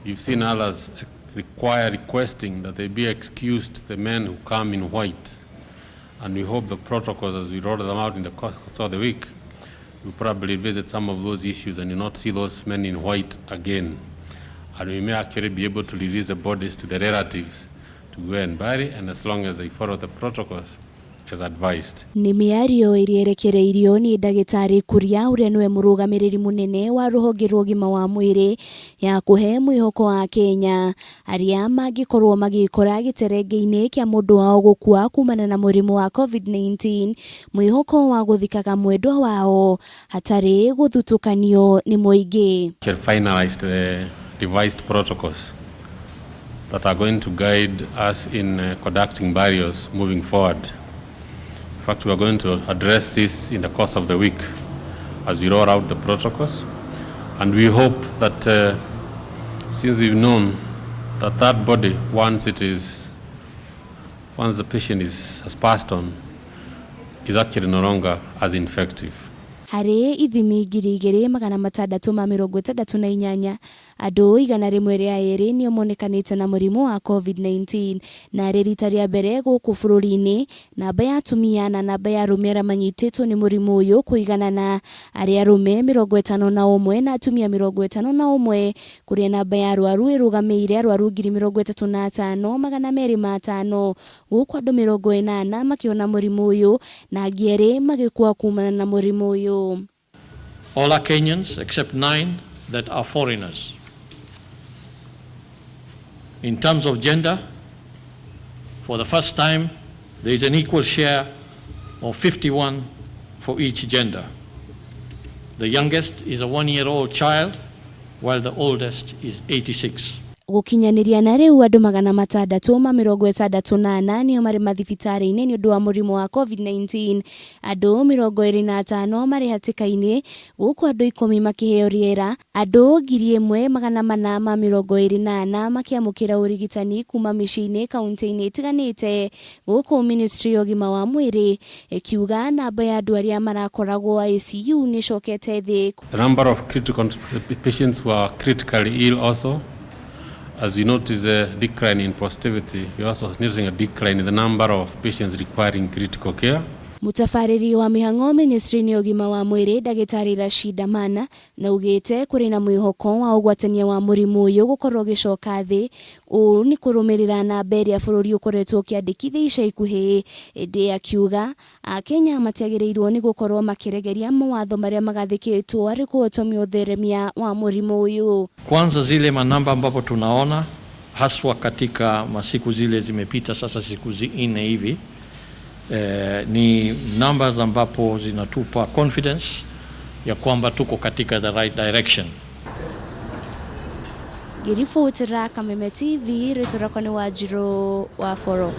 You've seen others require requesting that they be excused, the men who come in white. And we hope the protocols, as we roll them out in the course of the week, will probably visit some of those issues and you'll not see those men in white again. And we may actually be able to release the bodies to the relatives to go and bury, and as long as they follow the protocols as advised. Nĩ mĩario ĩrĩa ĩrekereirio nĩ ndagĩtarĩ Kuria ũrĩa nĩwe mũrũgamĩrĩri mũnene wa rũhonge rwa ũgima wa mwĩrĩ ya kũhe mwĩhoko wa Kenya arĩa mangĩkorwo magĩkora gĩterenge-inĩ kĩa mũndũ wao gũkua kumana na mũrimũ wa COVID-19, mwĩhoko wa gũthikaga mwendwa wao hatarĩ gũthutũkanio nĩ mũingĩ. Shall finalize the revised protocols that are going to guide us in conducting burials moving forward. In fact, we are going to address this in the course of the week as we roll out the protocols. And we hope that since we've known that that body, once the patient has passed on, is actually no longer as infective. Harĩ ithimi 2668, andũ 102 nĩo monekanĩte na mũrimũ wa COVID-19, na arĩ rita rĩa mbere gũkũ bũrũri-inĩ namba ya atumia na namba ya arũme arĩa manyitĩtwo nĩ mũrimũ ũyũ kũiganana, arĩ arũme 51 na atumia 51, kũrĩa namba ya arwaru ĩrũgamĩire arwaru 35,205, gũkũ andũ 80 makĩona mũrimũ ũyũ na angĩ 2 magĩkua kumana na mũrimũ ũyũ. All are Kenyans except 9 that are foreigners. In terms of gender, for the first time, there is an equal share of 51 for each gender. The youngest is a 1-year-old child, while the oldest is 86. Gũkinyanĩria na rĩu andũ 664 nĩo marĩ mathibitarĩ-inĩ nĩ ũndũ wa mũrimũ wa COVID-19, andũ 25 marĩ hatĩka-inĩ, gũkũ andũ 10 makĩheo rĩera, andũ 1424 makĩamũkĩra ũrigitani kuma mĩciĩ-inĩ kaunti-inĩ itiganĩte, gũkũ ministry ya ũgima wa mwĩrĩ ĩkiuga namba ya andũ arĩa marakoragwo ICU nĩ ĩcokete thĩ. The number of critical patients who are critically ill also, as we notice a decline in positivity, we are also noticing a decline in the number of patients requiring critical care. Mũtabarĩri wa mĩhang'o ministry-inĩ ya ũgima wa mwĩrĩ, ndagĩtarĩ Rashid Amana, na ugĩte kũrĩ na mwĩhoko wa ũgwatania wa mũrimũ ũyũ gũkorwo ũgĩcoka thĩ, ũũ nĩ kũrũmĩrĩra namba ĩrĩa bũrũri ũkoretwo ũkĩandĩkithia ica ikuhĩ, ĩndĩ akiuga akenya matiagĩrĩirwo nĩ gũkorwo makĩregeria mawatho marĩa magathĩkĩtwo arĩ kũhotomia ũtheremia wa mũrimũ ũyũ. Kwanza zile manamba ambapo tunaona haswa katika masiku zile zimepita sasa siku 4 hivi, ni numbers ambapo zinatupa confidence ya kwamba tuko katika the right direction. Ngĩribotera Kameme TV, rĩtwa rĩakwa nĩ Wanjirũ wa Boro.